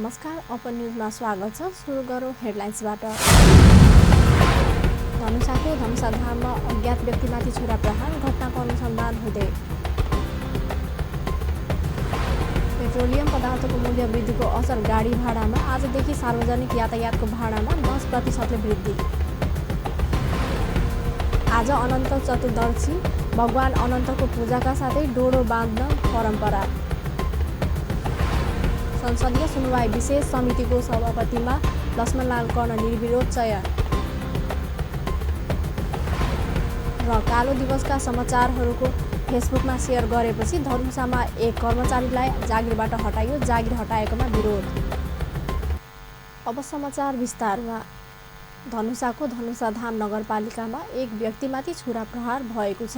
नमस्कार, ओपन न्यूजमा स्वागत छ। सुरु गरौँ हेडलाइन्सबाट। धनुषाको धनुषाधाममा अज्ञात व्यक्तिमाथि छुरा प्रहार, घटनाको अनुसन्धान हुँदै। पेट्रोलियम पदार्थको मूल्य वृद्धिको असर गाडी भाडामा, आजदेखि सार्वजनिक यातायातको भाडामा 10% वृद्धि। आज अनन्त चतुर्दशी, भगवान अनन्तको पूजाका साथै डोडो बाँध्न परम्परा। संसदीय सुनवाई विशेष समितिको सभापतिमा लक्ष्मणलाल कर्ण निर्विरोध चयन। र कालो दिवसका समाचारहरूको फेसबुकमा सेयर गरेपछि धनुषामा एक कर्मचारीलाई जागिरबाट हटाइयो, जागिर हटाएकोमा विरोध। अब समाचार विस्तारमा। धनुषाको धनुषाधाम नगरपालिकामा एक व्यक्तिमाथि छुरा प्रहार भएको छ।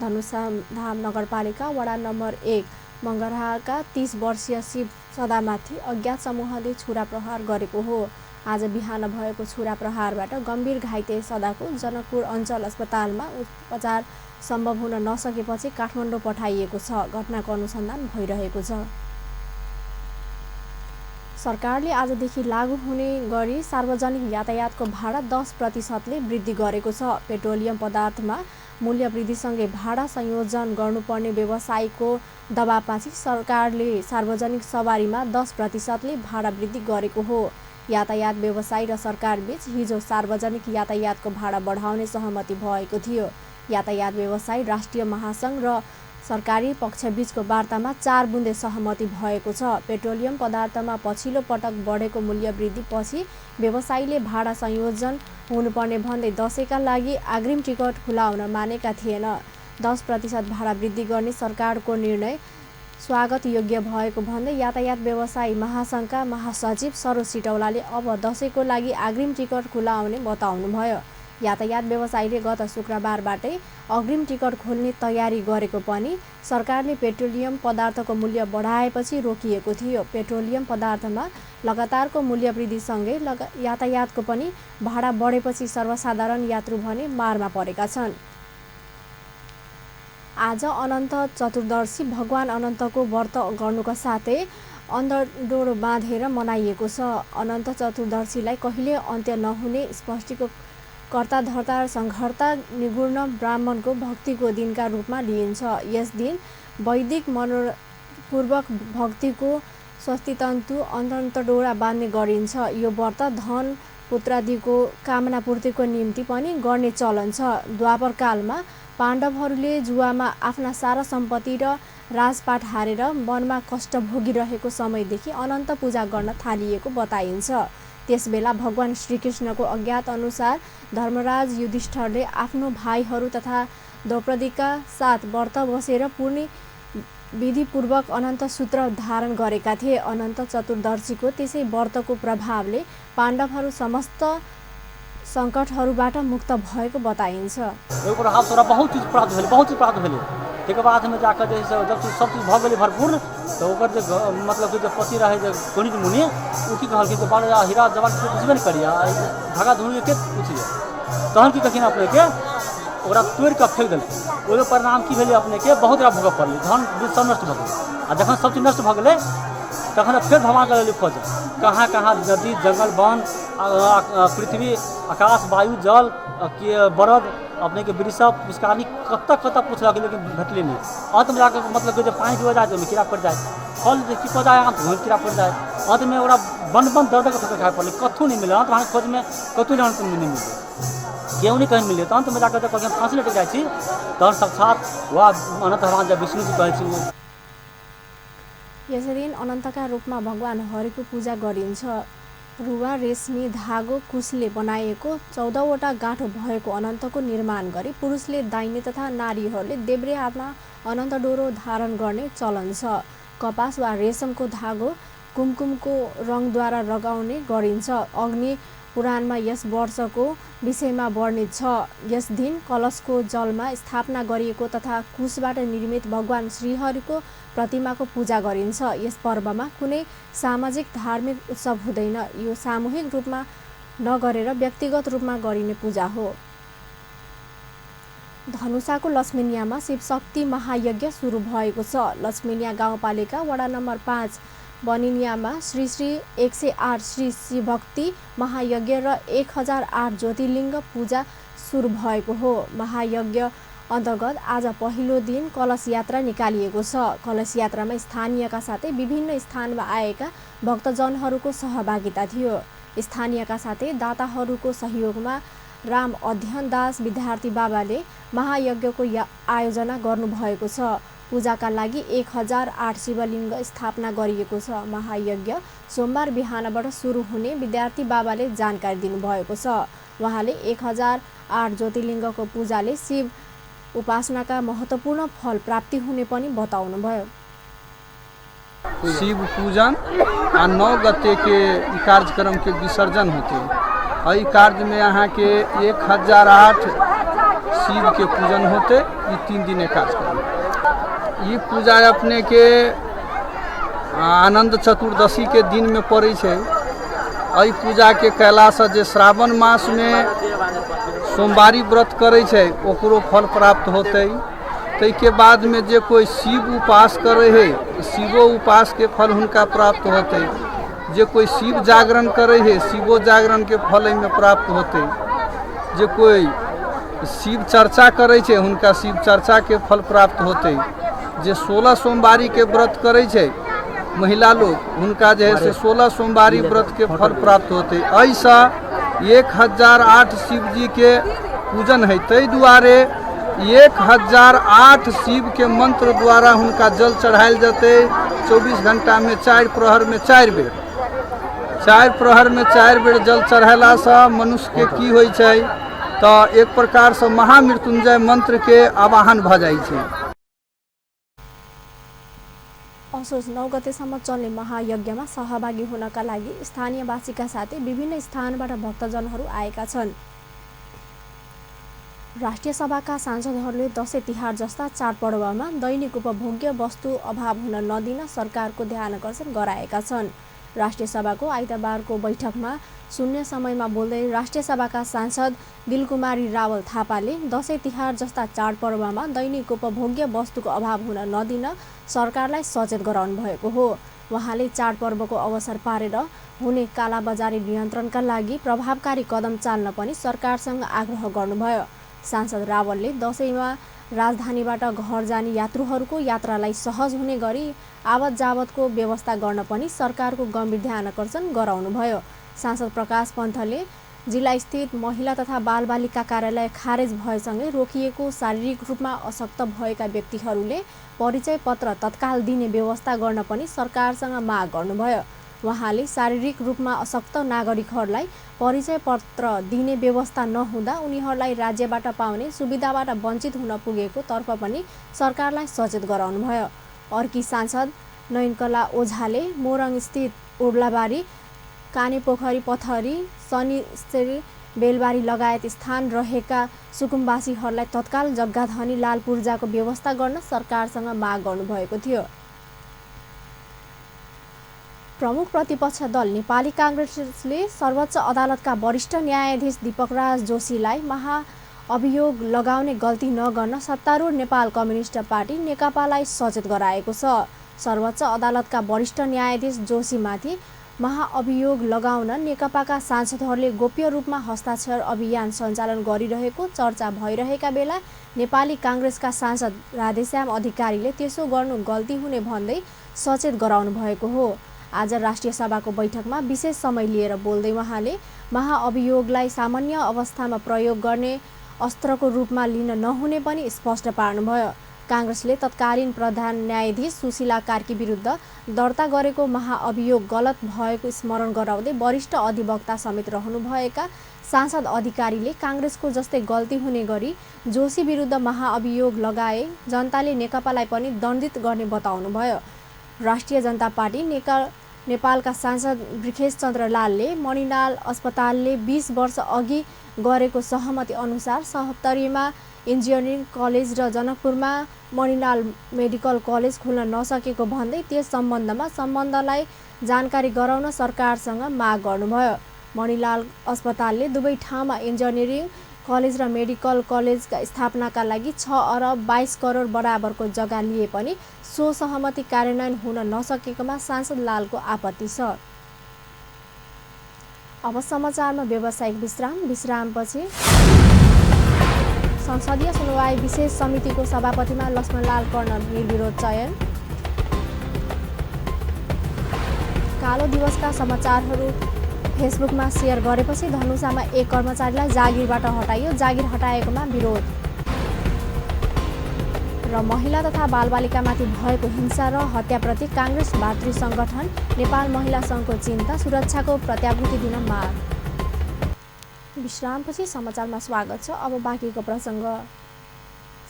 धनुषाधाम नगरपालिका वडा नम्बर 1 मङ्गराका 30 वर्षीय शिव सदामाथि अज्ञात समूहले छुरा प्रहार गरेको हो। आज बिहान भएको छुरा प्रहारबाट गम्भीर घाइते सदाको जनकपुर अञ्चल अस्पतालमा उपचार सम्भव हुन नसकेपछि काठमाडौँ पठाइएको छ। घटनाको अनुसन्धान भइरहेको छ। सरकारले आजदेखि लागू हुने गरी सार्वजनिक यातायातको भाडा 10%ले वृद्धि गरेको छ। पेट्रोलियम पदार्थमा मूल्य वृद्धिसँगै भाडा संयोजन गर्नुपर्ने व्यवसायीको दबावपछि सरकारले सार्वजनिक सवारीमा 10%ले भाडा वृद्धि गरेको हो। यातायात व्यवसायी र सरकारबीच हिजो सार्वजनिक यातायातको भाडा बढाउने सहमति भएको थियो। यातायात व्यवसायी राष्ट्रिय महासङ्घ र सरकारी पक्षबीचको वार्तामा 4 बुँदे सहमति भएको छ। पेट्रोलियम पदार्थमा पछिल्लो पटक बढेको मूल्य वृद्धिपछि व्यवसायीले भाडा संयोजन हुनुपर्ने भन्दै दशैंका लागि अग्रिम टिकट खुलाउन मानेका थिएन। 10% भाडा वृद्धि गर्ने सरकारको निर्णय स्वागत योग्य भएको भन्दै यातायात व्यवसायी महासङ्घका महासचिव सरोज सिटौलाले अब दशैंको लागि अग्रिम टिकट खुलाउने बताउनुभयो। यातायात व्यवसायीले गत शुक्रबारबाटै अग्रिम टिकट खोल्ने तयारी गरेको पनि सरकारले पेट्रोलियम पदार्थको मूल्य बढाएपछि रोकिएको थियो। पेट्रोलियम पदार्थमा लगातारको मूल्य वृद्धिसँगै यातायातको पनि भाडा बढेपछि सर्वसाधारण यात्रु भने मारमा परेका छन्। आज अनन्त चतुर्दशी, भगवान अनन्तको व्रत गर्नुका साथै डोडो बाँधेर मनाइएको छ। अनन्त चतुर्दशीलाई कहिले अन्त्य नहुने सृष्टिकर्ता धर्ता संहर्ता निगुर्ण ब्राह्मणको भक्तिको दिनका रूपमा लिइन्छ। यस दिन वैदिक मनोपूर्वक भक्तिको स्वस्तितन्तु अनन्त डोरा बाँध्ने गरिन्छ। यो व्रत धन पुत्रादिको कामना पूर्तिको निम्ति पनि गर्ने चलन छ। द्वापरकालमा पाण्डवहरूले जुवामा आफ्ना सारा सम्पत्ति र राजपाट हारेर वनमा कष्ट भोगिरहेको समयदेखि अनन्त पूजा गर्न थालिएको बताइन्छ। त्यसबेला भगवान श्रीकृष्णको अज्ञात अनुसार धर्मराज युधिष्ठिरले आफ्नो भाइहरू तथा द्रौपदीका साथ व्रत बसेर पूर्ण विधिपूर्वक अनन्त सूत्र धारण गरेका थिए। अनन्त चतुर्दशीको त्यसै व्रतको प्रभावले पाण्डवहरू समस्त सङ्कटहरूबाट मुक्त भएको बताइन्छ। बहुत चीज प्राप्त भेलै। तकर बाद में जाकर जब सब चीज भऽ गेलै भरपूर तो ओकर मतलब कि पति रहे गणित मुनि ओ की कहलखिन तो बाल हीरा जवान के बुझबे नहीं करिए धागा धुनी के पूछिए तहन की कहखिन अपने के ओकरा तोड़ के फेंक देलखिन। ओकर परिणाम की भेलै अपने के बहुत बड़ा भोगऽ पड़लै। धन सब नष्ट भऽ गेलै। आ जखन सब चीज नष्ट भऽ गेलै तखन फेर भगवान के खोज कहाँ कहाँ नदी जंगल वन पृथ्वी आकाश वायु जल बरद अपने के वृषभ पुष्करानी कतऽ पूछलक लेकिन भेटले नहीं। अंत में जाकर मतलब कि पानी पीवा जाए तो कीड़ा पड़ जाए, फल की पौधा है अंत में कीड़ा पड़ जाए। अंत में ओकरा बन दर्द के खाए पड़े, कतहु नहीं मिले। अंत में खोज में कतहु नहीं मिले, केहू नहीं कहीं मिले। तो अंत में जाकर जब फांसी लटक जाए तहन साक्षात वह अनंत भगवान जब विष्णु जी कहे यसै दिन अनन्तका रूपमा भगवान हरिको पूजा गरिन्छ। रुवा रेशमी धागो कुशले बनाइएको 14वटा गाँठो भएको अनन्तको निर्माण गरी पुरुषले दाहिने तथा नारीहरूले देब्रे हातमा अनन्त डोरो धारण गर्ने चलन छ। कपास वा रेशमको धागो कुमकुमको रङद्वारा लगाउने गरिन्छ। अग्नि पुराणमा यस वर्षको विषयमा वर्णित छ। यस दिन कलशको जलमा स्थापना गरिएको तथा कुशबाट निर्मित भगवान श्रीहरिको प्रतिमाको पूजा गरिन्छ। यस पर्वमा कुनै सामाजिक धार्मिक उत्सव हुँदैन। यो सामूहिक रूपमा नगरेर व्यक्तिगत रूपमा गरिने पूजा हो। धनुषाको लक्ष्मीनियामा शिवशक्ति महायज्ञ सुरु भएको छ। लक्ष्मीनिया गाउँपालिका वडा नम्बर 5 बनिनियामा श्री श्री 108 श्री शिवभक्ति महायज्ञ र 1008 ज्योतिर्लिङ्ग पूजा सुरु भएको हो। महायज्ञ अन्तर्गत आज पहिलो दिन कलश यात्रा निकालिएको छ। कलश यात्रामा स्थानीयका साथै विभिन्न स्थानमा आएका भक्तजनहरूको सहभागिता थियो। स्थानीयका साथै दाताहरूको सहयोगमा राम अध्ययन दास विद्यार्थी बाबाले महायज्ञको आयोजना गर्नुभएको छ। पूजाका लागि 1008 शिवलिङ्ग स्थापना गरिएको छ। महायज्ञ सोमबार बिहानबाट सुरु हुने विद्यार्थी बाबाले जानकारी दिनुभएको छ। उहाँले 1008 ज्योतिर्लिङ्गको पूजाले शिव उपासनाका महत्त्वपूर्ण फल प्राप्ति हुने पनि बताउनुभयो। शिव पूजन आ 9 गते के कार्यक्रम के विसर्जन होते। एहि कार्य में यहाँ के 1008 शिव के पूजन होते। ये 3 दिन कार्यक्रम। ये पूजा अपने के आनंद चतुर्दशी के दिन में पड़े छे। एहि पूजा के कैला से जे श्रावण मास में सोमवारी व्रत करे छे ओकरो फल प्राप्त होते। तै के बाद में जे कोई शिव उपास करे है शिवो उपास के फल हुनका प्राप्त होते। जे कोई शिव जागरण करे है शिवो जागरण के फल में प्राप्त होते। जे कोई शिव चर्चा करे छे हुनका शिव चर्चा के फल प्राप्त होते। जे 16 सोमवारी के व्रत करे छे महिला लोग हुनका जे है से 16 सोमवारी व्रत के फल प्राप्त होते। ऐसा 1008 शिव जी के पूजन है। तै दुआरे 1008 शिव के मंत्र द्वारा हुनका जल चढ़ायल जते। 24 घंटा में 4 प्रहर में 4 बेर 4 प्रहर में 4 बेर जल चढ़ेला से मनुष्य के की होइ छै तो एक प्रकार से महामृत्युंजय मंत्र के आवाहन भ जाइ छै। असोज 9 गतेसम्म चल्ने महायज्ञमा सहभागी हुनका लागि स्थानीयवासीका साथै विभिन्न स्थानबाट भक्तजनहरू आएका छन्। राष्ट्रिय सभाका सांसदहरूले दशैं तिहार जस्ता चाडपर्वमा दैनिक उपभोग्य वस्तु अभाव हुन नदिन सरकारको ध्यानकर्षण गराएका छन्। राष्ट्रिय सभाको आइतबारको बैठकमा शून्य समयमा बोल्दै राष्ट्रिय सभाका सांसद दिलकुमारी रावल थापाले दशैं तिहार जस्ता चाडपर्वमा दैनिक उपभोग्य वस्तुको अभाव हुन नदिन सरकारलाई सचेत गराउनु भएको हो। उहाँले चाडपर्वको अवसर पारेर हुने कालाबजारी नियन्त्रणका लागि प्रभावकारी कदम चाल्न पनि सरकारसँग आग्रह गर्नुभयो। सांसद रावलले दशैंमा राजधानीबाट घर जाने यात्रुहरूको यात्रालाई सहज हुने गरी आवत जावतको व्यवस्था गर्न पनि सरकारको गम्भीर ध्यानकर्षण गराउनुभयो। सांसद प्रकाश पन्थले जिल्लास्थित महिला तथा बालबालिका कार्यालय खारेज भएसँगै रोकिएको शारीरिक रूपमा अशक्त भएका व्यक्तिहरूले परिचय पत्र तत्काल दिने व्यवस्था गर्न पनि सरकारसँग माग गर्नुभयो। उहाँले शारीरिक रूपमा अशक्त नागरिकहरूलाई परिचय पत्र दिने व्यवस्था नहुँदा उनीहरूलाई राज्यबाट पाउने सुविधाबाट वञ्चित हुन पुगेको तर्फ पनि सरकारलाई सचेत गराउनुभयो। अर्की सांसद नयनकला ओझाले मोरङ स्थित उर्लाबारी कानेपोखरी पथरी शनिश्चरी बेलबारी लगायत स्थान रहेका सुकुम्बासीहरूलाई तत्काल जग्गाधनी लाल पूर्जाको व्यवस्था गर्न सरकारसँग माग गर्नुभएको थियो। प्रमुख प्रतिपक्ष दल नेपाली काङ्ग्रेसले सर्वोच्च अदालतका वरिष्ठ न्यायाधीश दीपकराज जोशीलाई महाअभियोग लगाउने गल्ती नगर्न सत्तारूढ नेपाल कम्युनिस्ट पार्टी नेकपालाई सचेत गराएको छ। सर्वोच्च अदालतका वरिष्ठ न्यायाधीश जोशीमाथि महाअभियोग लगाउन नेकपाका सांसदहरूले गोप्य रूपमा हस्ताक्षर अभियान सञ्चालन गरिरहेको चर्चा भइरहेका बेला नेपाली काङ्ग्रेसका सांसद राधेश्याम अधिकारीले त्यसो गर्नु गल्ती हुने भन्दै सचेत गराउनु भएको हो। आज राष्ट्रिय सभाको बैठकमा विशेष समय लिएर बोल्दै उहाँले महाअभियोगलाई सामान्य अवस्थामा प्रयोग गर्ने अस्त्रको रूपमा लिन नहुने पनि स्पष्ट पार्नुभयो। काङ्ग्रेसले तत्कालीन प्रधान न्यायाधीश सुशीला कार्की विरुद्ध दर्ता गरेको महाअभियोग गलत भएको स्मरण गराउँदै वरिष्ठ अधिवक्ता समेत रहनुभएका सांसद अधिकारीले काङ्ग्रेसको जस्तै गल्ती हुने गरी जोशी विरुद्ध महाअभियोग लगाए जनताले नेकपालाई पनि दण्डित गर्ने बताउनुभयो। राष्ट्रिय जनता पार्टी नेपालका सांसद ब्रिखेश चन्द्र लालले मणिलाल अस्पतालले 20 वर्ष अघि गरेको सहमति अनुसार सप्तरीमा इन्जिनियरिङ कलेज र जनकपुरमा मणिलाल मेडिकल कलेज खुल्न नसकेको भन्दै त्यस सम्बन्धलाई जानकारी गराउन सरकारसँग माग गर्नुभयो। मणिलाल अस्पतालले दुवै ठाउँमा इन्जिनियरिङ कलेज र मेडिकल कलेजका स्थापनाका लागि 6 अरब 22 करोड बराबरको जग्गा लिए पनि सो सहमति कार्यान्वयन हुन नसकेकोमा सांसद लालको आपत्ति छ। अब समाचारमा व्यावसायिक विश्रामपछि संसदीय सुनवाई विशेष समितिको सभापतिमा लक्ष्मणलाल कर्ण निर्विरोध चयन। कालो दिवसका समाचारहरू फेसबुकमा सेयर गरेपछि धनुषामा एक कर्मचारीलाई जागिरबाट हटाइयो। जागिर हटाएकोमा विरोध। र महिला तथा बालबालिकामाथि भएको हिंसा र हत्याप्रति काङ्ग्रेस भातृ सङ्गठन नेपाल महिला सङ्घको चिन्ता, सुरक्षाको प्रत्याभूति दिन माग। विश्रामपछि समाचारमा स्वागत छ। अब बाँकीको प्रसङ्ग।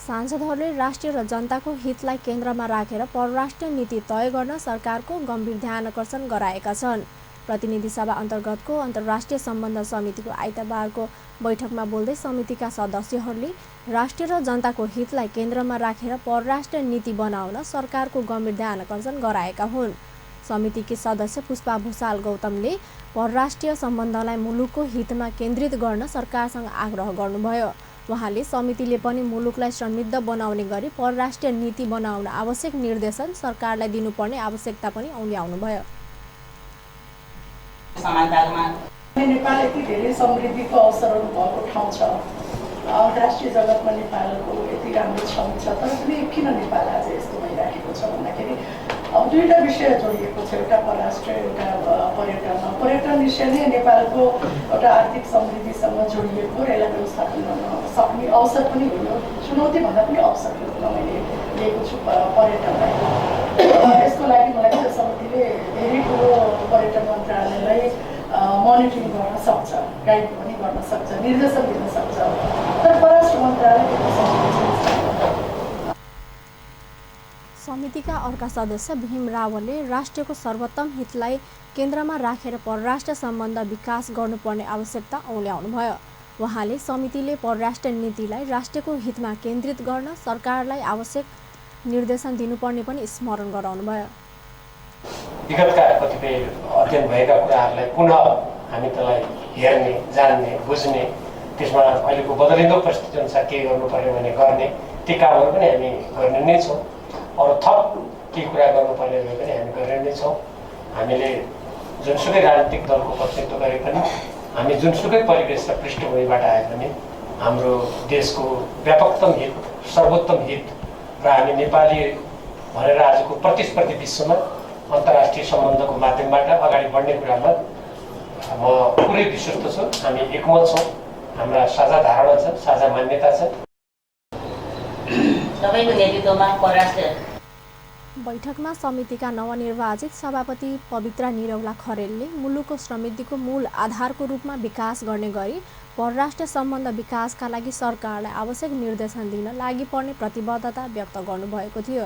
सांसदहरूले राष्ट्रिय र जनताको हितलाई केन्द्रमा राखेर परराष्ट्र नीति तय गर्न सरकारको गम्भीर ध्यानकर्षण गराएका छन्। प्रतिनिधि सभा अन्तर्गतको अन्तर्राष्ट्रिय सम्बन्ध समितिको आइतबारको बैठकमा बोल्दै समितिका सदस्यहरूले राष्ट्रिय र जनताको हितलाई केन्द्रमा राखेर परराष्ट्र नीति बनाउन सरकारको गम्भीर ध्यानकर्षण गराएका हुन्। समितिकी सदस्य पुष्पा भूषाल गौतमले परराष्ट्रिय सम्बन्धलाई मुलुकको हितमा केन्द्रित गर्न सरकारसँग आग्रह गर्नुभयो। उहाँले समितिले पनि मुलुकलाई समृद्ध बनाउने गरी परराष्ट्र नीति बनाउन आवश्यक निर्देशन सरकारलाई दिनुपर्ने आवश्यकता पनि औल्याउनुभयो। नेपाल यति धेरै समृद्धिको अवसरहरू भएको ठाउँ छ, अन्तर्राष्ट्रिय जगतमा नेपालको यति राम्रो छाउँ छ, तर पनि किन नेपाल आज यस्तो भइराखेको छ भन्दाखेरि दुईवटा विषय जोडिएको छ। एउटा परराष्ट्र, एउटा पर्यटन। पर्यटन विषय नै नेपालको एउटा आर्थिक समृद्धिसँग जोडिएको र यसलाई व्यवस्थापन गर्न सक्ने अवसर पनि हो। चुनौतीभन्दा पनि अवसरको रूपमा मैले लिएको छु पर्यटनलाई। यसको लागि मलाई समितिले धेरै ठुलो पर्यटन मन्त्रालयलाई मोनिटरिङ गर्न सक्छ, गाइड पनि गर्न सक्छ, निर्देशन दिन सक्छ, तर परराष्ट्र मन्त्रालय। समितिका अर्का सदस्य भीम रावलले राष्ट्रको सर्वोत्तम हितलाई केन्द्रमा राखेर परराष्ट्र सम्बन्ध विकास गर्नुपर्ने आवश्यकता औल्याउनुभयो। उहाँले समितिले परराष्ट्र नीतिलाई राष्ट्रको हितमा केन्द्रित गर्न सरकारलाई आवश्यक निर्देशन दिनुपर्ने पनि स्मरण गराउनुभयो। विगतका कतिपय अध्ययन भएका कुराहरूलाई पुनः हामी त्यसलाई हेर्ने, जान्ने, बुझ्ने, त्यसमा अहिलेको बदलिँदो परिस्थिति अनुसार के गर्नु पर्यो भने गर्ने, ती कामहरू पनि हामी गर्ने नै छौँ। अरू थप केही कुरा गर्नुपर्ने भए पनि हामी गर्ने नै छौँ। हामीले जुनसुकै राजनीतिक दलको प्रतिनिधित्व गरे पनि, हामी जुनसुकै परिवेश र पृष्ठभूमिबाट आए पनि हाम्रो देशको व्यापकतम हित, सर्वोत्तम हित र हामी नेपाली भनेर आजको प्रतिस्पर्धी विश्वमा अन्तर्राष्ट्रिय सम्बन्धको माध्यमबाट अगाडि बढ्ने कुरामा म पुरै विश्वस्त छु। हामी एकमत छौँ, हाम्रा साझा धारणा छ, साझा मान्यता छ। सबैको नेतृत्वमा परराष्ट्र बैठकमा समितिका नवनिर्वाचित सभापति पवित्रा निरौला खरेलले मुलुकको समृद्धिको मूल आधारको रूपमा विकास गर्ने गरी परराष्ट्र सम्बन्ध विकासका लागि सरकारलाई आवश्यक निर्देशन दिन लागि पर्ने प्रतिबद्धता व्यक्त गर्नुभएको थियो।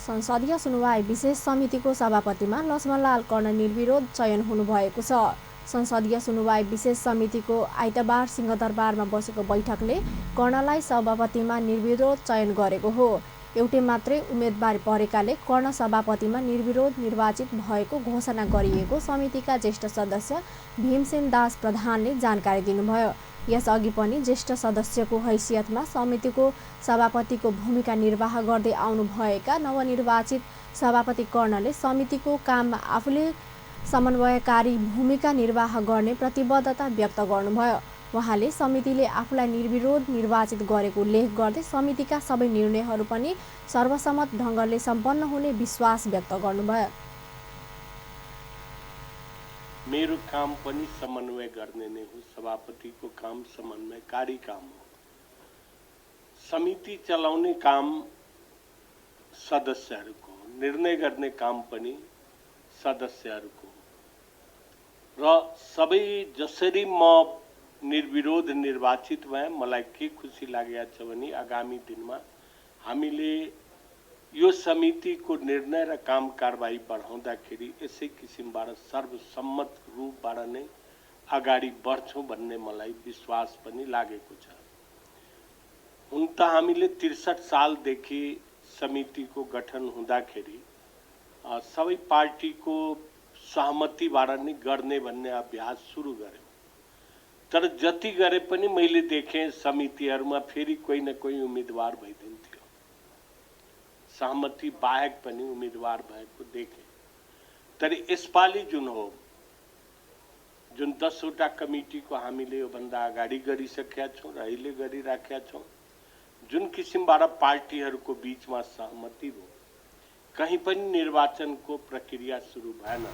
संसदीय सुनवाई विशेष समितिको सभापतिमा लक्ष्मणलाल कर्ण निर्विरोध चयन हुनुभएको छ। संसदीय सुनवाई विशेष समितिको आइतबार सिंहदरबारमा बसेको बैठकले कर्णलाई सभापतिमा निर्विरोध चयन गरेको हो। एउटै मात्रै उम्मेदवार परेकाले कर्ण सभापतिमा निर्विरोध निर्वाचित भएको घोषणा गरिएको समितिका ज्येष्ठ सदस्य भीमसेन दास प्रधानले जानकारी दिनुभयो। यसअघि पनि ज्येष्ठ सदस्यको हैसियतमा समितिको सभापतिको भूमिका निर्वाह गर्दै आउनुभएका नवनिर्वाचित सभापति कर्णले समितिको काममा आफूले समन्वयकारी भूमिका निर्वाह गर्ने प्रतिबद्धता व्यक्त गर्नुभयो। उहाँले समितिले आफूलाई निर्विरोध निर्वाचित गरेको उल्लेख गर्दै समितिका सबै निर्णयहरू पनि सर्वसम्मत ढङ्गले सम्पन्न हुने विश्वास व्यक्त गर्नुभयो। मेरो काम पनि समन्वय गर्ने नै हो। सभापतिको काम समन्वयकारी काम हो। समिति चलाउने काम सदस्यहरूको, निर्णय गर्ने काम पनि सदस्यहरूको र सबै जसरी म निर्विरोध निर्वाचित भए मलाई के खुसी लागेको छ भने आगामी दिनमा हामीले यो समितिको निर्णय र काम कारबाही बढाउँदाखेरि यसै किसिमबाट सर्वसम्मत रूपबाट नै अगाडि बढ्छौँ भन्ने मलाई विश्वास पनि लागेको छ। हुन त हामीले 63 सालदेखि समितिको गठन हुँदाखेरि सबै पार्टीको सहमतिबाट नै गर्ने भन्ने अभ्यास सुरु गर्यौँ। तर जति गरे पनि मैले देखेँ समितिहरूमा फेरि कोही न कोही उम्मेदवार भइदिन्थ्यो, सहमति बाहेक पनि उम्मेदवार भएको देखेँ। तर यसपालि जुन हो, जुन 10वटा कमिटीको हामीले योभन्दा अगाडि गरिसकेका छौँ र अहिले गरिराखेका छौँ, जुन किसिमबाट पार्टीहरूको बीचमा सहमति भयो, कहीँ पनि निर्वाचनको प्रक्रिया सुरु भएन।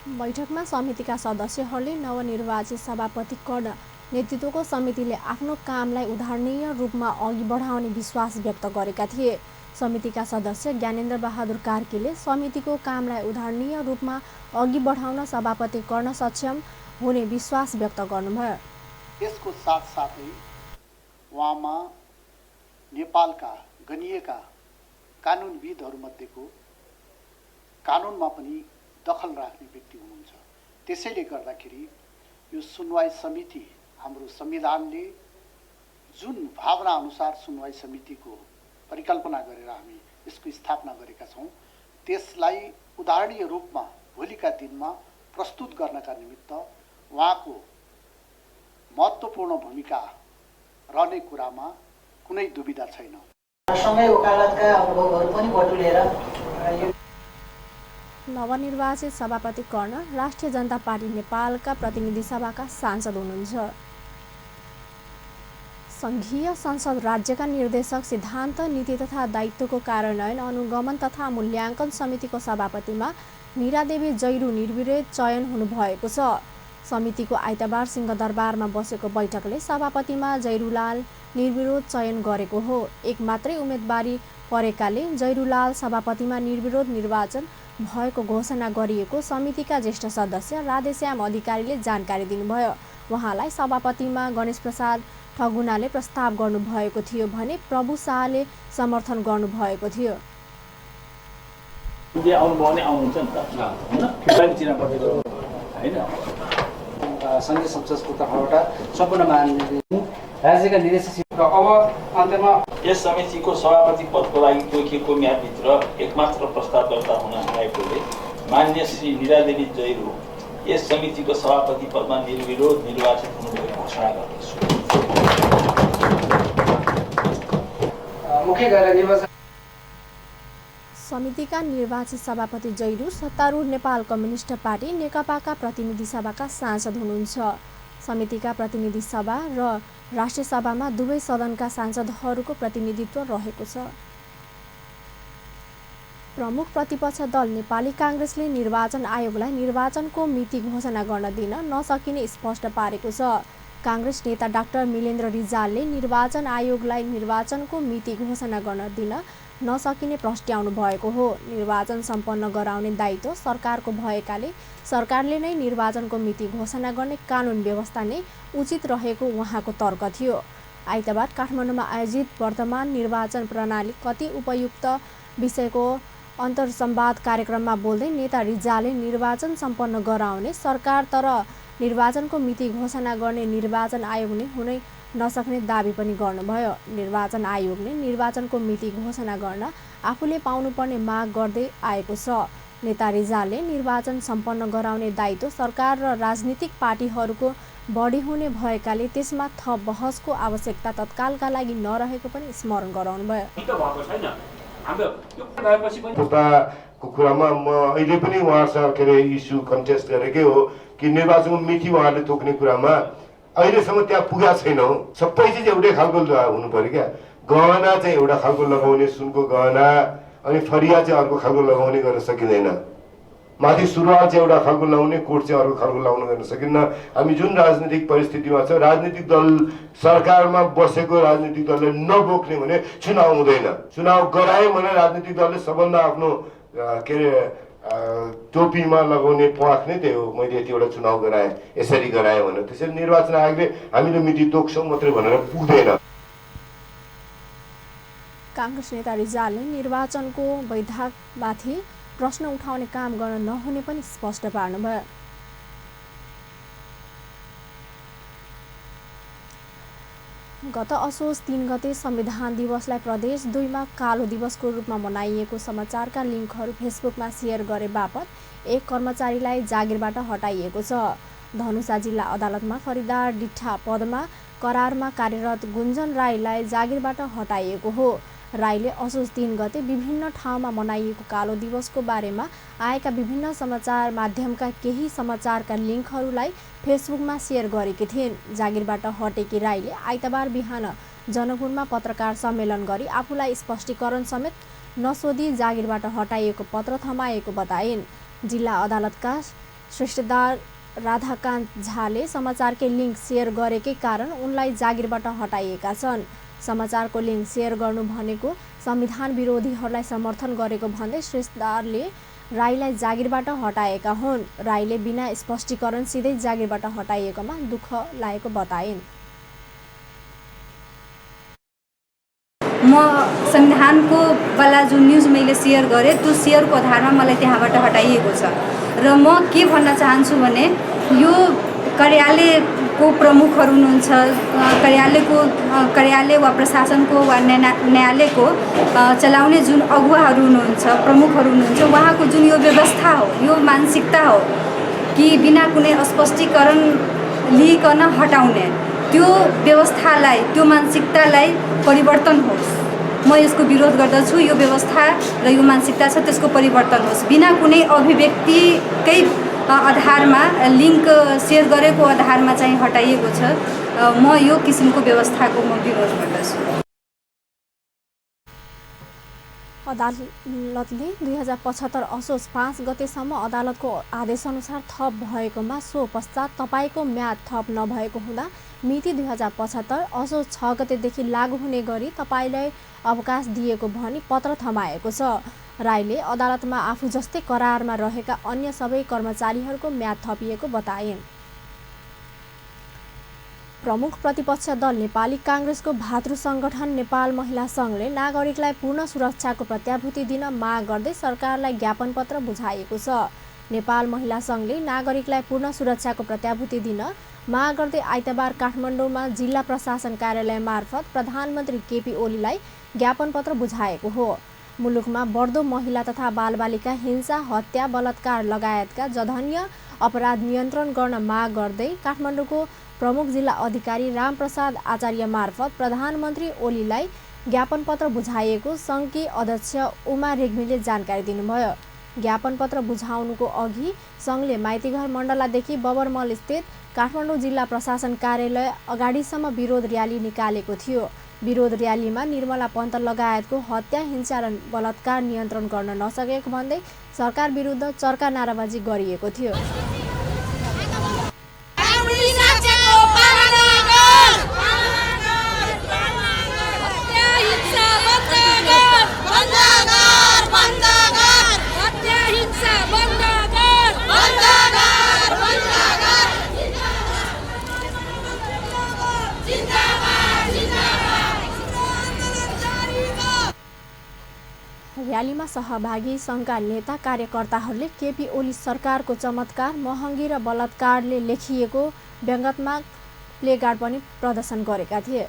बैठकमा समितिका सदस्यहरूले नवनिर्वाचित सभापति कर्ण नेतृत्वको समितिले आफ्नो कामलाई उदाहरणीय रूपमा अघि बढाउने विश्वास व्यक्त गरेका थिए। समितिका सदस्य ज्ञानेन्द्र बहादुर कार्कीले समितिको कामलाई उदाहरणीय रूपमा अघि बढाउन सभापति कर्ण सक्षम हुने विश्वास व्यक्त गर्नुभयो। यसको साथसाथै उहाँमा नेपालका गनिएका कानुनविदहरूमध्येको कानुनमा पनि दखल राख्ने व्यक्ति हुनुहुन्छ। त्यसैले गर्दाखेरि यो सुनवाई समिति हाम्रो संविधानले जुन भावना अनुसार सुनवाई समितिको परिकल्पना गरेर हामी यसको स्थापना गरेका छौँ, त्यसलाई उदाहरणीय रूपमा भोलिका दिनमा प्रस्तुत गर्नका निमित्त उहाँको महत्त्वपूर्ण भूमिका रहने कुरामा कुनै दुविधा छैन। सँगै वकालतका अनुभवहरू पनि बटुलेर नवनिर्वाचित सभापति कर्ण राष्ट्रिय जनता पार्टी नेपालका प्रतिनिधि सभाका सांसद हुनुहुन्छ। संघीय संसद राज्यका निर्देशक सिद्धान्त नीति तथा दायित्वको कार्यान्वयन अनुगमन तथा मूल्याङ्कन समितिको सभापतिमा मीरादेवी जैरू निर्विरोध चयन हुनुभएको छ। समितिको आइतबार सिंहदरबारमा बसेको बैठकले सभापतिमा जैरूलाल निर्विरोध चयन गरेको हो। एक मात्रै उम्मेदवारी परेकाले जैरूलाल सभापतिमा निर्विरोध निर्वाचन भएको घोषणा गरिएको समितिका ज्येष्ठ सदस्य राधेश्याम अधिकारीले जानकारी दिनुभयो। उहाँलाई सभापतिमा गणेश प्रसाद ठगुनाले प्रस्ताव गर्नुभएको थियो भने प्रभु शाहले समर्थन गर्नुभएको थियो। संघीय संसदको तर्फबाट सम्पूर्ण महानिर्देशक राज्यका निर्देशक अब अन्त्यमा यस समितिको सभापति पदको लागि तोकिएको म्यादभित्र एकमात्र प्रस्तावकर्ता हुन आएकोले माननीय श्री मीरादेवी जैरू यस समितिको सभापति पदमा निर्विरोध निर्वाचित हुनुभएको घोषणा गर्दछु। मुख्य गरेर निर्वाचन समितिका निर्वाचित सभापति जैरू सत्तारूढ नेपाल कम्युनिस्ट पार्टी नेकपाका प्रतिनिधि सभाका सांसद हुनुहुन्छ। समितिका प्रतिनिधि सभा र राष्ट्रिय सभामा दुवै सदनका सांसदहरूको प्रतिनिधित्व रहेको छ। प्रमुख प्रतिपक्ष दल नेपाली काङ्ग्रेसले निर्वाचन आयोगलाई निर्वाचनको मिति घोषणा गर्न दिन नसकिने स्पष्ट पारेको छ। काङ्ग्रेस नेता डाक्टर मिलेन्द्र रिजालले निर्वाचन आयोगलाई निर्वाचनको मिति घोषणा गर्न दिन नसकिने प्रस्ट्याउनु भएको हो। निर्वाचन सम्पन्न गराउने दायित्व सरकारको भएकाले सरकारले नै निर्वाचनको मिति घोषणा गर्ने कानुन व्यवस्था नै उचित रहेको उहाँको तर्क थियो। आइतबार काठमाडौँमा आयोजित वर्तमान निर्वाचन प्रणाली कति उपयुक्त विषयको अन्तर्संवाद कार्यक्रममा बोल्दै नेता रिजालले निर्वाचन सम्पन्न गराउने सरकार तर निर्वाचनको मिति घोषणा गर्ने निर्वाचन आयोग नै हुनै नसक्ने दाबी पनि गर्नुभयो। निर्वाचन आयोगले निर्वाचनको मिति घोषणा गर्न आफूले पाउनुपर्ने माग गर्दै आएको छ। नेता रिजालले निर्वाचन सम्पन्न गराउने दायित्व सरकार र राजनीतिक पार्टीहरूको बढी हुने भएकाले त्यसमा थप बहसको आवश्यकता तत्कालका लागि नरहेको पनि स्मरण गराउनुभयो। को कुरामा म अहिले पनि उहाँसँग के अरे इस्यु कन्टेस्ट गरेकै हो कि निर्वाचनको मिति उहाँले तोक्ने कुरामा अहिलेसम्म त्यहाँ पुगेको छैनौँ। सबै चिज एउटै खालको हुनु पर्यो क्या। गहना चाहिँ एउटा खालको लगाउने सुनको गहना अनि फरिया चाहिँ अर्को खालको लगाउने गर्न सकिँदैन। माथि सुरुवाल चाहिँ एउटा खालको लगाउने कोट चाहिँ अर्को खालको लगाउन गर्न सकिन्न। हामी जुन राजनीतिक परिस्थितिमा छ राजनीतिक दल सरकारमा बसेको राजनीतिक दलले नबोक्ने भने चुनाव हुँदैन। चुनाव गरायो भने राजनीतिक दलले सबभन्दा आफ्नो के अरे टोपीमा लगाउने प्वाख नै त्यही हो। मैले यतिवटा चुनाव गराएँ यसरी गराएँ भनेर त्यसरी निर्वाचन आयोगले हामीले मिति तोक्छौँ मात्रै भनेर पुग्दैन। काङ्ग्रेस नेता रिजालले निर्वाचनको वैधतामाथि प्रश्न उठाउने काम गर्न नहुने पनि स्पष्ट पार्नुभयो। गत असोज 3 गते संविधान दिवसलाई प्रदेश 2 मा कालो दिवसको रूपमा मनाइएको समाचारका लिङ्कहरू फेसबुकमा सेयर गरे बापत एक कर्मचारीलाई जागिरबाट हटाइएको छ। धनुषा जिल्ला अदालतमा फरिदार डिठा पदमा करारमा कार्यरत गुन्जन राईलाई जागिरबाट हटाइएको हो। राईले असोज 3 गते विभिन्न ठाउँमा मनाइएको कालो दिवसको बारेमा आएका विभिन्न समाचार माध्यमका केही समाचारका लिङ्कहरूलाई फेसबुकमा सेयर गरेकी थिइन्। जागिरबाट हटेकी राईले आइतबार बिहान जनकपुरमा पत्रकार सम्मेलन गरी आफूलाई स्पष्टीकरण समेत नसोधी जागिरबाट हटाइएको पत्र थमाएको बताइन्। जिल्ला अदालतका श्रेष्ठदार राधाकान्त झाले समाचारकै लिङ्क सेयर गरेकै कारण उनलाई जागिरबाट हटाइएका छन्। समाचारको लिङ्क सेयर गर्नु भनेको संविधान विरोधीहरूलाई समर्थन गरेको भन्दै श्रेष्ठदारले राईलाई जागिरबाट हटाएका हुन्। राईले बिना स्पष्टीकरण सिधै जागिरबाट हटाइएकोमा दुःख लागेको बताइन्। म संविधानको वाला जुन न्युज मैले सेयर गरेँ त्यो सेयरको आधारमा मलाई त्यहाँबाट हटाइएको छ र म के भन्न चाहन्छु भने यो कार्यालयको प्रमुखहरू हुनुहुन्छ, कार्यालय वा प्रशासनको वा न्यायालयको चलाउने जुन अगुवाहरू हुनुहुन्छ, प्रमुखहरू हुनुहुन्छ, उहाँको जुन यो व्यवस्था हो, यो मानसिकता हो कि बिना कुनै स्पष्टीकरण लिइकन हटाउने, त्यो व्यवस्थालाई, त्यो मानसिकतालाई परिवर्तन होस्। म यसको विरोध गर्दछु। यो व्यवस्था र यो मानसिकता छ त्यसको परिवर्तन होस्। बिना कुनै अभिव्यक्तिकै आधारमा लिङ्क सेयर गरेको आधारमा चाहिँ हटाइएको छ। म यो किसिमको व्यवस्थाको म विरोध गर्दछु। अदालतले 2075 असोज 5 गतेसम्म अदालतको आदेशअनुसार थप भएकोमा सो पश्चात तपाईँको म्याद थप नभएको हुँदा मिति 2075 असोज 6 गतेदेखि लागू हुने गरी तपाईँलाई अवकाश दिएको भनी पत्र थमाएको छ। राईले अदालतमा आफू जस्तै करारमा रहेका अन्य सबै कर्मचारीहरूको म्याद थपिएको बताइन्। प्रमुख प्रतिपक्ष दल नेपाली काङ्ग्रेसको भातृ सङ्गठन नेपाल महिला सङ्घले नागरिकलाई पूर्ण सुरक्षाको प्रत्याभूति दिन माग गर्दै सरकारलाई ज्ञापन पत्र बुझाएको छ। नेपाल महिला सङ्घले नागरिकलाई पूर्ण सुरक्षाको प्रत्याभूति दिन माग गर्दै आइतबार काठमाडौँमा जिल्ला प्रशासन कार्यालय मार्फत प्रधानमन्त्री केपी ओलीलाई ज्ञापन पत्र बुझाएको हो। मुलुकमा बढ्दो महिला तथा बालबालिका हिंसा, हत्या, बलात्कार लगायतका जघन्य अपराध नियन्त्रण गर्न माग गर्दै काठमाडौँको प्रमुख जिल्ला अधिकारी रामप्रसाद आचार्य मार्फत प्रधानमन्त्री ओलीलाई ज्ञापन पत्र बुझाइएको सङ्घकी अध्यक्ष उमा रेग्मीले जानकारी दिनुभयो। ज्ञापन पत्र बुझाउनुको अघि सङ्घले माइतीघर मण्डलादेखि बबरमल स्थित काठमाडौँ जिल्ला प्रशासन कार्यालय अगाडिसम्म विरोध र्याली निकालेको थियो। विरोध र्यालीमा निर्मला पन्त लगायतको हत्या, हिंसा र बलात्कार नियन्त्रण गर्न नसकेको भन्दै सरकार विरुद्ध चर्का नाराबाजी गरिएको थियो। र्यालीमा सहभागी सङ्घका नेता कार्यकर्ताहरूले केपी ओली सरकारको चमत्कार, महँगी र बलात्कारले लेखिएको व्यङ्ग्यात्मक प्लेकार्ड पनि प्रदर्शन गरेका थिए।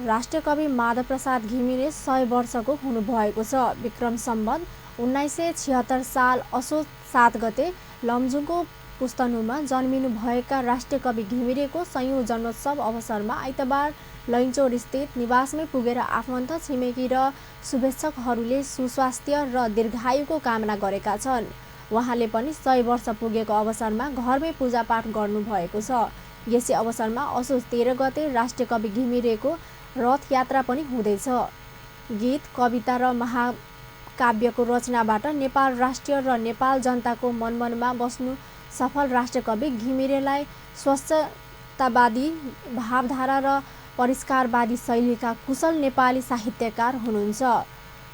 राष्ट्रिय कवि माधव प्रसाद घिमिरे 100 वर्षको हुनुभएको छ। विक्रम सम्वत 1976 साल असोज 7 गते लमजुङको पुस्तनुमा जन्मिनुभएका राष्ट्रिय कवि घिमिरेको 100औं जन्मोत्सव अवसरमा आइतबार लैनचौर स्थित निवासमै पुगेर आफन्त, छिमेकी र शुभेच्छकहरूले सुस्वास्थ्य र दीर्घायुको कामना गरेका छन्। उहाँले पनि 100 वर्ष पुगेको अवसरमा घरमै पूजापाठ गर्नुभएको छ। यसै अवसरमा असोज 13 गते राष्ट्रिय कवि घिमिरेको रथ यात्रा पनि हुँदैछ। गीत, कविता र महाकाव्यको रचनाबाट नेपाल राष्ट्र र नेपाल जनताको मनमनमा बस्नु सफल राष्ट्रिय कवि घिमिरेलाई स्वच्छतावादी भावधारा र परिष्कारवादी शैलीका कुशल नेपाली साहित्यकार हुनुहुन्छ।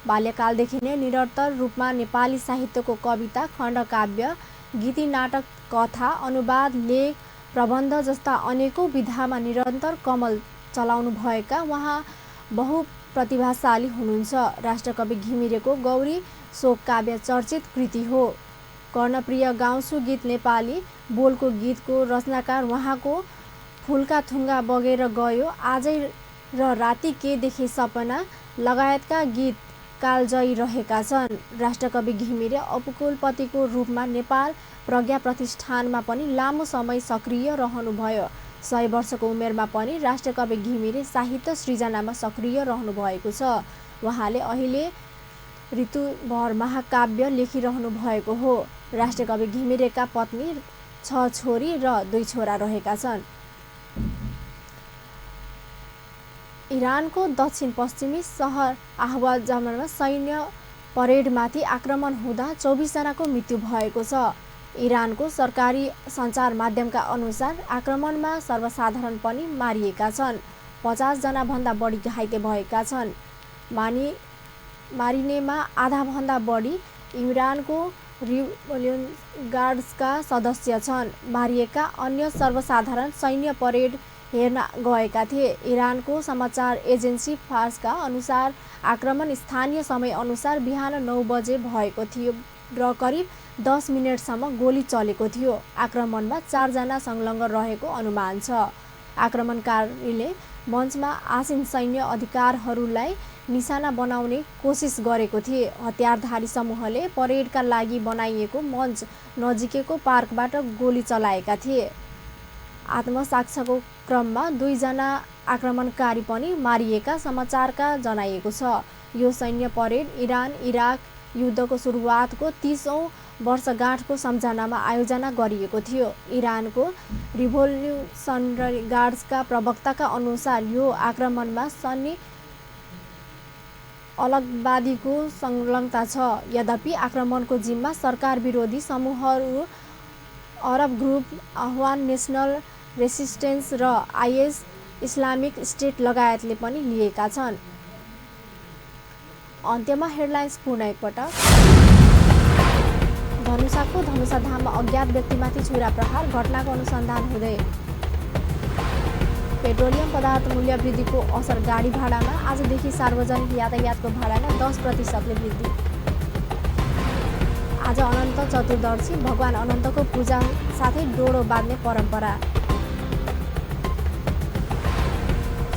बाल्यकालदेखि नै निरन्तर रूपमा नेपाली साहित्यको कविता, खण्डकाव्य, गीति, नाटक, कथा, अनुवाद, लेख, प्रबन्ध जस्ता अनेकौं विधामा निरन्तर कमल चलाउनुभएका उहाँ बहुप्रतिभाशाली हुनुहुन्छ। राष्ट्रकवि घिमिरेको गौरी शोक काव्य चर्चित कृति हो। कर्णप्रिय गाउँछु गीत नेपाली बोलको गीतको रचनाकार उहाँको फुलका थुङ्गा बगेर गयो, आजै र राति के देखे सपना लगायतका गीत कालजयी रहेका छन्। राष्ट्रकवि घिमिरे उपकुलपतिको रूपमा नेपाल प्रज्ञा प्रतिष्ठानमा पनि लामो समय सक्रिय रहनुभयो। 100 वर्षको उमेरमा पनि राष्ट्रकवि घिमिरे साहित्य सृजनामा सक्रिय रहनुभएको छ। उहाँले अहिले ऋतुभर महाकाव्य लेखिरहनु भएको हो। राष्ट्रकवि घिमिरेका पत्नी 6 छोरी र 2 छोरा रहेका छन्। इरानको दक्षिण पश्चिमी सहर आहवाजमा सैन्य परेडमाथि आक्रमण हुँदा 24 जनाको मृत्यु भएको छ। इरानको सरकारी सञ्चार माध्यमका अनुसार आक्रमणमा सर्वसाधारण पनि मारिएका छन्। 50 जनाभन्दा बढी घाइते भएका छन्। मारिनेमा आधाभन्दा बढी इरानको रिभोल्युसन गार्ड्सका सदस्य छन्। मारिएका अन्य सर्वसाधारण सैन्य परेड हेर्न गएका थिए। इरानको समाचार एजेन्सी फार्सका अनुसार आक्रमण स्थानीय समय अनुसार बिहान 9 बजे भएको थियो र करिब 10 मिनेटसम्म गोली चलेको थियो। आक्रमणमा 4 जना संलग्न रहेको अनुमान छ। आक्रमणकारीले मञ्चमा आसीन सैन्य अधिकारीहरूलाई निशाना बनाउने कोसिस गरेको थिए। हतियारधारी समूहले परेडका लागि बनाइएको मञ्च नजिकैको पार्कबाट गोली चलाएका थिए। आत्मसाक्षको क्रममा 2 जना आक्रमणकारी पनि मारिएका समाचारका जनाइएको छ। यो सैन्य परेड इरान-इराक युद्धको सुरुवातको 30औं वर्षगाँठको सम्झनामा आयोजना गरिएको थियो। इरानको रिभोल्युसनरी गार्ड्सका प्रवक्ताका अनुसार यो आक्रमणमा सन्नी अलगवादीको संलग्नता छ। यद्यपि आक्रमणको जिम्मा सरकार विरोधी समूहहरू अरब ग्रुप, अफगान नेसनल रेसिस्टेन्स र आइएस इस्लामिक स्टेट लगायतले पनि लिएका छन्। अन्त्यमा हेडलाइन्स पुनः एकपटक। धनुषाको धनुषाधाममा अज्ञात व्यक्तिमाथि छुरा प्रहार, घटनाको अनुसन्धान हुँदै। पेट्रोलियम पदार्थ मूल्य वृद्धिको असर गाडी भाडामा, आजदेखि सार्वजनिक यातायातको भाडामा 10%ले वृद्धि। आज अनन्त चतुर्दशी, भगवान अनन्तको पूजा साथै डोडो बाँध्ने परम्परा।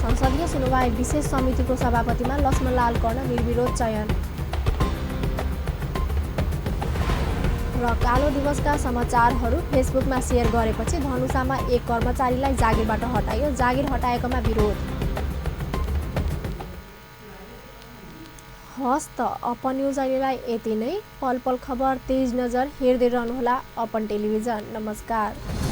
संसदीय सुनवाई विशेष समितिको सभापतिमा लक्ष्मणलाल कर्ण निर्विरोध चयन। र कालो दिवसका समाचारहरू फेसबुकमा सेयर गरेपछि धनुषामा एक कर्मचारीलाई जागिरबाट हटाइयो, जागिर हटाएकोमा विरोध। हस् त अपन न्युज अहिलेलाई यति नै। पल पल खबर तेज नजर हेर्दै रहनुहोला अपन टेलिभिजन। नमस्कार।